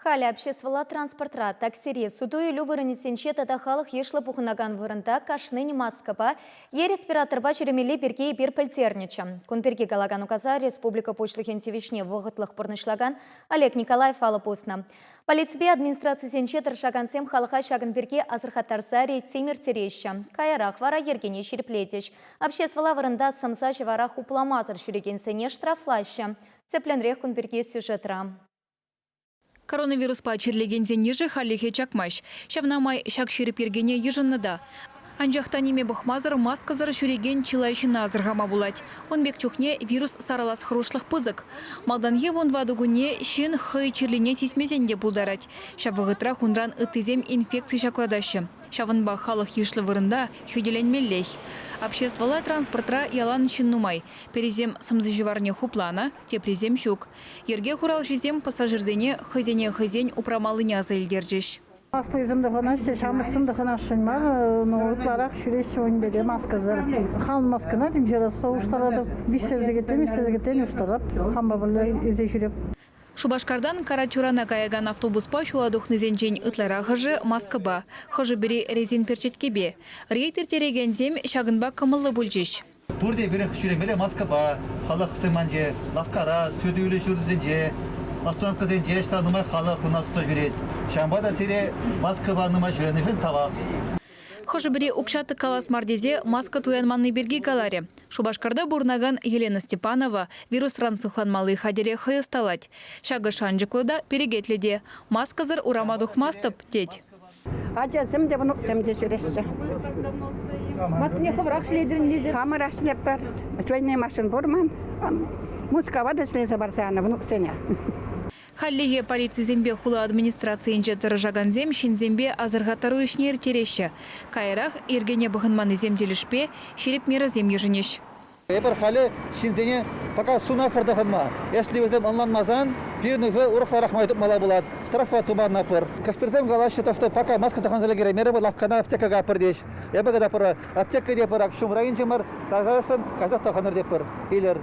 Халӗ обществӑлла транспортра, таксире, суту-илӳ вырӑнӗсенче тата халӑх йышлӑ пухӑнакан вырӑнта кашнин маскӑпа е респираторпа ҫӳремелли пирки эпир пӗлтернӗччӗ. Кун пирки калакан указа республика Пуҫлӑхӗн тивӗҫне вӑхӑтлӑх пурнӑҫлакан Олег Николаев алӑ пуснӑ. Полиципе администрацисенче тӑрӑшакансем халӑха ҫакӑн пирки асӑрхаттарса рейдсем ирттереҫҫӗ. Каярах вара йӗркене ҫирӗплетӗҫ. Обществӑлла вырӑнта сӑмса-ҫӑвара хупламасӑр ҫӳрекенсене штрафлаҫҫӗ. Тӗплӗнрех кун пирки сюжетра. Коронавируспа чирлекенсен йышӗ хальлӗхе чакмасть. Ҫавна май ҫак ҫирӗп йӗркене йышӑннӑ та. Анчах та ниме пӑхмасӑр маскӑсӑр ҫӳрекен чылай ҫынна асӑрхама пулать. Ун пек чухне вирус сарӑлас хӑрушлӑх пысӑк. Малтанхи вунтӑватӑ кунне ҫын хӑй чирлине сисмесен те пултарать. Ҫав вӑхӑтрах унран ыттисем инфекци ҫаклатаҫҫӗ. Ҫавӑнпа халӑх йышлӑ вырӑнта хӳтӗленмеллех. Обществӑлла транспортра ялан ҫын нумай. Пӗрисем сӑмси-ҫӑварне хупланӑ, теприсем ҫук. Йӗрке хуралҫисем пассажирсене хӑйсене хӑйсен упрамаллине аса илтерчӗҫ. Аслисем тӑхӑнаҫҫӗ, ҫамрӑксем тӑхӑнасшӑн мар, но ытларах ҫӳреҫҫӗ ун пек маскӑсӑр. Хам маскӑна темиҫе раз улӑштаратӑп, виҫшер сехеттен, виҫшер сехеттен улӑштарап, хампа пӗрле илсе ҫӳреп. Шупашкартан Карачурана каякан автобуспа ҫула тухнисенчен ытларахӑшӗ маскӑпа, хӑшӗ-пӗри резин перчеткепе. Рейд ирттерекенсем ҫакӑнпа кӑмӑллӑ пулчӗҫ. Пурте пире ҫӳремелле маскӑпа, халӑх сӑманче, лавккара, суту-илӳ ҫурчӗсенче, остановкӑсенче ӑҫта нумай халӑх у нас ҫӳрет. Ҫавӑнпа та сире маскӑпа нумай ҫӳренӗшӗн тавах. Хӑшӗ-пӗри укҫа тӑккалас мар тесе маска туянманни пирки каларӗ. Шупашкарта пурӑнакан Елена Степанова вирусран сыхланмалли хатӗре хӑй ӑсталать. Ҫакӑ шанчӑклӑ та, перекетлӗ те. Маскӑсӑр урама тухмастӑп, тет. Ачасем те, внуксем те ҫӳреҫҫӗ. Маскине хӑвӑрах ҫӗлетӗр тесе? Хамӑрах ҫӗлетпӗр. Швейный машин пур ман. Мускава та ӗҫлесе парса янӑ внуксене. Хальлӗхе полицисемпе хула администрацийӗнче тӑрӑшакансем ҫынсемпе асӑрхаттару ӗҫне ирттереҫҫӗ. Каярах йӗркене пӑхӑнманнисем тӗлӗшпе ҫирӗп мерӑсем йышӑнӗҫ. Эпир халӗ ҫынсене пока сунатпӑр тӑхӑнма. Если вӗсем ӑнланмасан, пирӗн уже урӑхларах май тупмалла пулать. Штрафа туманнапӑр. Хӑш-пӗрсем калаҫҫӗ, то что пока маска тӑхӑнса ӗлкӗреймерӗмӗр, лавккана аптека капӑр теҫ. Эпӗ калатпӑр, аптека тепӗр, ак ҫумра инҫе мар, каясӑн, кайсах тӑхӑнӑр тетпӗр. Илӗр.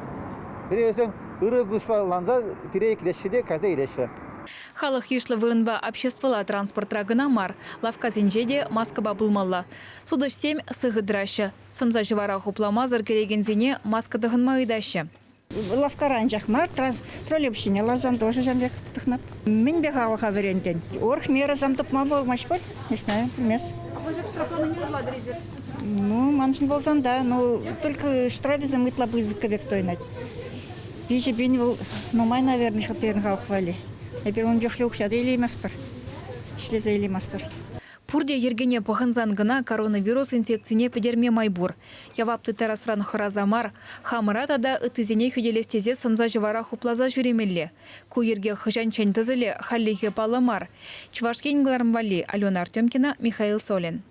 Пире вӗсем ырӑ куҫпа пире итлеҫҫӗ те кайса илеҫҫӗ. Халӑх йышлӑ вырӑнпа обществӑлла транспортра кӑна мар, лавккасенче те маскӑпа пулмалла. Сутӑҫсем сыхӑ тӑраҫҫӗ. Сӑмса-ҫӑвара хупламасӑр кӗрекенсене маска тӑхӑнма ыйтаҫҫӗ. Лавккара анчах мар, троллейбус ҫине ларсан тоже ҫавӑн пек тӑхнап. Мӗнпе халӑха вӗрентен? Урӑх мерӑсем тупма пулмасть пуль, не знаю, пӗлмес. Апла штрафланине ырлатӑр эсир? Ну, маншӑн пулсан да, ну, только штрафӗсем ытла пысӑк пек туйӑнать. 3000 вӑл нумай, наверное, пирӗн халӑх валли. Эпир ун чухлӗ укҫа та илейместпӗр, ӗҫлесе илейместпӗр. Пурте йӗркене пӑхӑнсан кӑна коронавирус инфекцине пӗтерме май пур. Явап тыттарасран хӑраса мар, хамӑра тата ыттисене хӳтӗлес тесе сӑмса-ҫӑвара хупласа ҫӳремелле. Ку йӗрке хӑҫанччен тӑсӑлӗ, хальлӗхе паллӑ мар. Чӑваш Ен кӑларӑм валли Алена Артемкина, Михаил Солин.